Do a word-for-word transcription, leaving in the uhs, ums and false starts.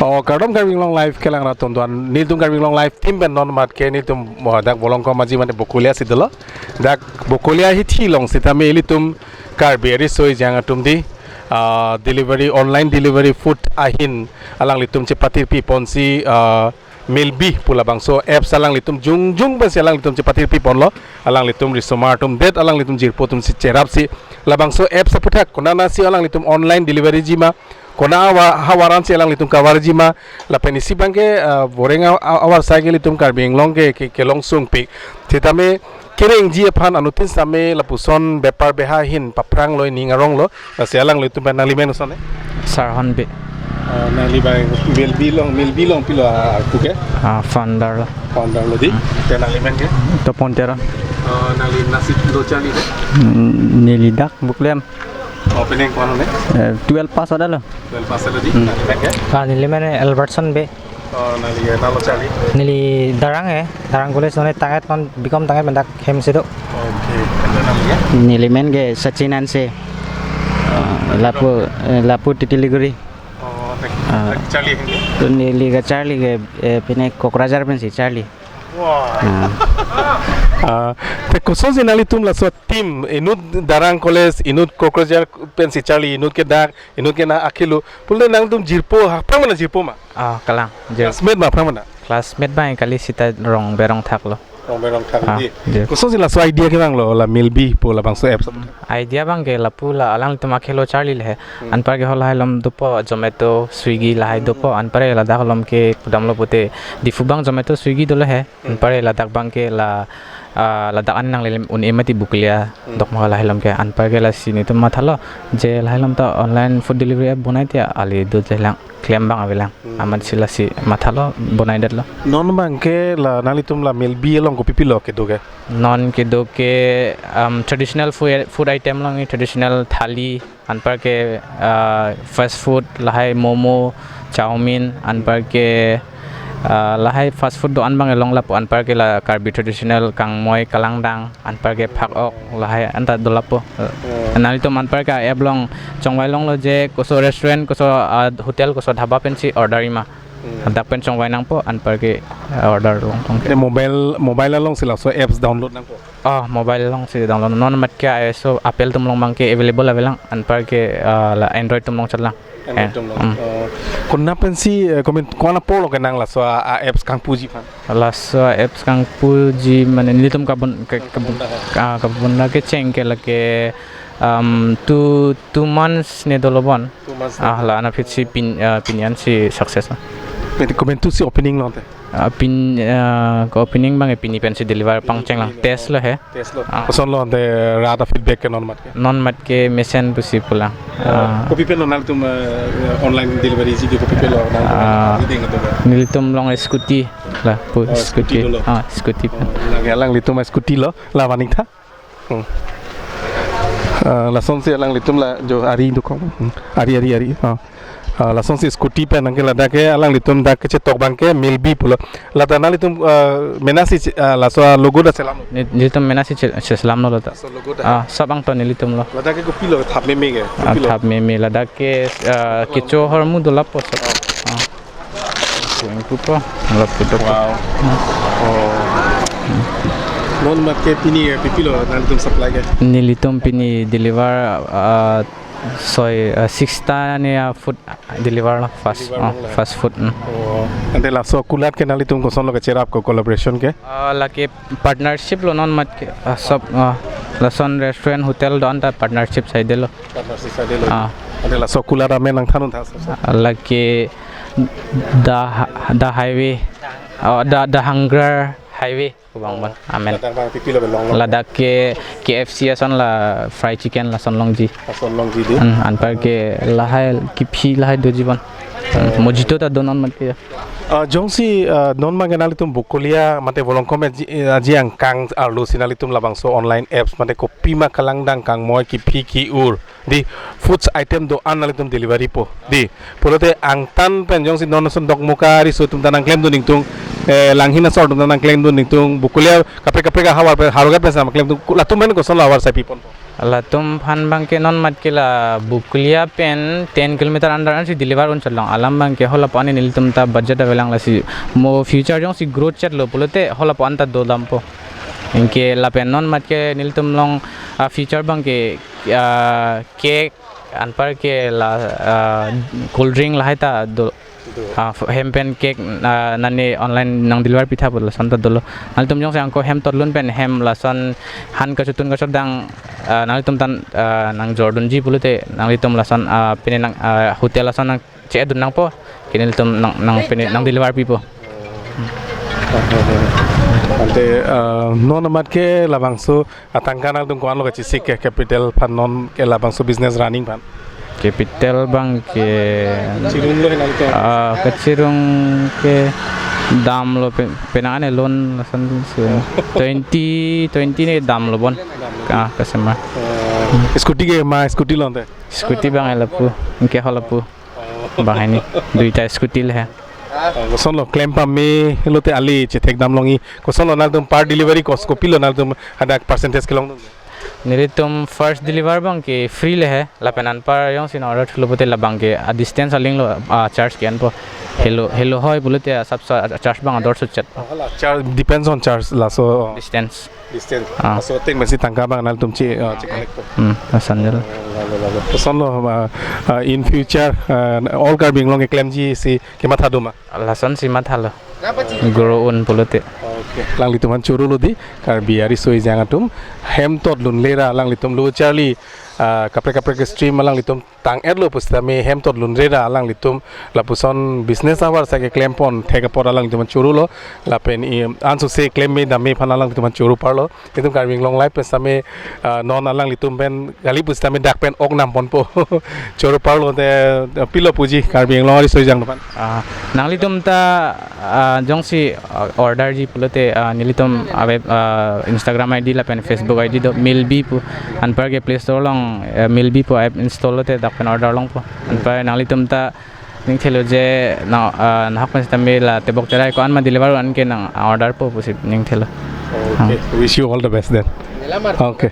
Oh, kardom Karbi Anglong Live kelang rat atum do-an, nelitum Karbi Anglong Live team pen non mat ke nelitum, oh, dak Volongkom Aji mate Bokolia si dolo. Dak Bokolia hithi along sitame ilitum Karbi ariso ejang atum di, ah, delivery, online delivery food ahin alanglitum chepathirpi ponsi, ah, Melbi pu labangso apps alanglitum jongjong pensi alanglitum chepathirpi ponlo. Alanglitum risomar atum det, alanglitum jirpo atum si cherapsi labangso apps aphuthak konatsi alanglitum online delivery ji ma, kona awa-, havar ansi alanglitum kavarji ma, lapen isi abangke, ah, boreng a-, a-, avar sai ke ilitum Karbi Anglong ke, ke, kelong sungpik. Sitame kerengji aphan anuttin sitame lapuson bepar beha ahin paphranglo, ining aronglo. Lasi alanglitum pen, nanglimen koson he? Sarhon Bey. Ah, nangli abang Melbi along, Melbi along pilo, ah, arpu ke? Ah, founder lo. Founder lo di. Hmm. Te nanglimen ke? Topon Teron. Ah, nangli nasi do charli ke? Hmm, neli dak Bokolia. Oh, penang ko-an lo ne? Eh, twelve pass ada lo. Twelve pass ada di. Hmm. Nanglimen ke? Ah, nelimen Albertson Bey. Oh, nangli ke nalo charli? Neli Darang he, Darang College non tangdet, non B.Com tangdet, mendak hem si do. Okay. Ante nangli ke? Nelimen ke Sachin Hanse. Ah, lapu, eh, lapu Titiliguri. Oh, tak, ah, tak charli ahin ke? To neli kacharli ke, eh, pine Kokrajhar pensi charli. Wah. Ah. Ah, te kosonsi nanglitum laso team, inut Darang College, inut Kokrajhar pensi charli, inut ke dak, inut ke nang akhelo. Pulote nangtum jirpo, aphrang mana jirpo ma? Ah, kalang. Jir- Classmate ma aphrang mana? Classmate abang kali sita rong berong thaklo. Rong berong thak. Ah, di. Jir. Kosonsi laso idea kevanglo, la Melbi pu labangso apps? Idea abangke lapu la alanglitum akhelo charli le he. Hmm. Anparke halahai along dopo Zomato, Swiggy lahai dopo. Hmm. Anparke ladak along ke kudamlo pute Diphu abang Zomato, Swiggy dolo he. Hmm. Anparke ladak abangke la, ah, ladak an nangle un-e mati Bokolia. Hmm. Dokmoka lahai along ke. Anparke lasi nelitum mathalo je lahai along ta online food delivery app bonai te ali do jelang. Klem abang avelang. Hmm. Amatsi lasi mathalo bonai detlo. Non abangke la nanglitum la Melbi along kopi pilo kedo ke? Non kedo ke, um, traditional food, food item along, traditional thali, anparke, ah, fast food lahai momo, chowmein, anparke, ah, lahai fast food do-an abang along lapu, anparke la Karbi traditional kangmoi, kalangdang, anparke phak-ok lahai anta do lapu. Oh. Nanglitum anparke app along chongvai longlo je koso restaurant, koso, ah, hotel, koso dhaba pensi order-i ma. Hmm. Ladak pen chongvai nangpo, anparke order longtong ke. Te mobile, mobile alongsi laso apps download nangpo? Ah, mobile alongsi download. Non mat ke I S O Apple atum along abangke available avelang, anparke, ah, la Android atum along chatlang. Android atum along. Eh, hmm. Oh. Konat pensi, eh, comment, konat apor lo kenang laso a, a apps kangpuji aphan? Laso apps kangpuji mane nelitum kabon ke, kabon, ah, kabon kecheng ke lake, um, two, two months ne dolo bon. Two months ne dolo. Ah, la anaphit si pin, ah, pini an si success lo. Pini komantusi opening lo te? Ah, pin, ah, ke-opening abang pini pensi deliver pangcheng lang. Pini pini lo. Test lo he. Test lo. Ah. Koson lo ante rat a-feedback ke non mat ke? Non mat ke mesen pusi pulang. Oh, ah. Kopi pen lo nangtum, eh, online delivery si di kopi pen lo nang, ah, leading atau enggak? Nelitum along scooty lapu. Oh, scooty. Scooty dolo. Ah, scooty pen. Oh, lake alanglitum scooty lo, la maning tha. Hmm. Ah, lasonsi alanglitum la jo ari dokok. Hmm. Ari, ari, ari. Ah. Ah, lasonsi scooty pen nangke ladak ke alanglitum dak kechetok abangke Melbi pulo. Lata nanglitum, ah, menasi che-, ah, laso logo ta cheselam? Ne-, nelitum menasi che-, cheselamlo lata. Laso logo ta. Ah, sab angton nelitum lo. Ladak ke kopilo, thap meme ke? Ah, kopilo? Thap meme. Ladak ke, ah, kecho ahormu do lapu sab. Ah. Ah. Kuing kupo, lapu do. Wow. Hmm. Oh. Non mat ke pini ke kopilo nangtum supply ke? Nelitum pini deliver, ah, soi, ah, six ta ne, ah, food deliver lo, fast, deliver ah, lo. Fast food, hmm. Oh. Ante laso kulat ke nanglitum koson lo kecherap ko collaboration ke? Ah, lake partnership lo non mat ke, ah, sab, ah, lason restaurant hotel do-an ta partnership saide lo. Partnership saide lo. Ah. Ante laso kulat amen nangthan un tha sab sab? Ah, lake The, The Highway, ah, The, The Hunger Highway. Kubang bon, amen. Ladak abang kopilo pen longlo? Ladak ke K F C ason la fried chicken lason longji. Lason longji di? Hmm, anparke lahai kephi lahai doji bon. Hmm, oh. Mojito ta do non mat ke. Ah, jongsi, ah, non mat ke nanglitum Bokolia mate Volongkom aji, eh, aji angkang arlo si nanglitum labangso online apps mate kopima kalangdang kangmoi kephi ke-ur di foods item do-an nanglitum delivery po. Di, pulote angtan pen jongsi non ason Dokmoka riso atum ta nangklemdun ingtung, eh, Langhin asor atum ta nangklemdun ingtung, Bokolia kaprek kaprek ahavar pen, haruga pen sa nangklemdun, ku-, latum pen koson lo ahavar sai pipon? Latum aphan abangke non mat ke la Bokolia pen ten kilometer under ansi deliver un chalong. Alam abangke halapu an nelitum ta budget avelang, lasi mo future jongsi growth chetlo pulote halapu an ta do dampo. Anke lapen non mat ke nelitum along, ah, future abangke, ah, cake anparke la, ah, cold drink lahai ta do. Ah, f-, hem pen cake, ah, nane online nang deliver pitha pu lason ta dolo. Nangtum jongsi angko hem totlun pen hem lason han kachotun kachot dang, ah, nangtum tan, ah, nang jordunji pulote nangtum lason, ah, pine nang, ah, hotel lason nang chedun nangpo, ke nelitum nang, nang pine nang deliver pipo. Ante, ah, non mat ke labangso atangka nangtum ko-anlo kachesik ke capital aphan non ke labangso business running aphan? Capital abangke Chirunglo henang to. Ah, kachirung ke damlo pe-, penang ane loan lason si twenty, twenty ne damlo bon. Ah, customer. Eh, scooty ke ma scooty lo ante? Scooty abang lapu, anke halapu. Banghini, duita scooty le he. Kosonlo klem pame lote ali chethek damlongji. Kosonlo nangtum per delivery cost kopilo nangtum hadak percentage kelong? Nelitum first deliver abangke free le he. Lapen anpar jongsi nang order thulo pulote labangke a distance alinglo, ah, charge ke-enpo. Helo, helo hoi pulote asapso charge abang ador suchet. Hala, charge depends on charge laso. Distance. Distance. Ah. Laso ateng masi tangka abang nangtum che, ah, che collect po. Hmm, lason jelo. Lalo, lalo. Kosonlo, ah, ah, in future, ah, all Karbi Anglong keklemji si kematha do ma? Lasonsi mathalo. Grow un pulote. Okay. Alanglitum aphan choro lo dei, Karbi ariso ejang atum, hem totlunle ra alanglitum lo charli, ah, kaprek kaprek stream alanglitum tang-etlo pusitame hem totlunre ra alanglitum lapuson business hour sa keklem pon thek apot alanglitum aphan choro lo, lapen i ansose klem me dam me aphan alanglitum aphan choro parlo. Itum Karbi Anglong Live pen sitame, ah, non alanglitum pen kali pusitame dak pen ok nam ponpo. Choro parlo te, ah, pilo puji Karbi Anglong ariso ejang aphan? Ah, nanglitum ta, ah, jongsi, ah, order ji pulote, ah, nelitum a web, ah, Instagram I D lapen Facebook I D do Milbi pu. Anparke Play Store along, eh, Milbi pu app install lote dak pen order longpo. Anpar nanglitum ta ning thelo je na, ah, nahok pen sitame la tebok terai ko-an ma deliver anke nang order po pusi ning thelo. Okay. Ah. Wish you all the best then. Okay.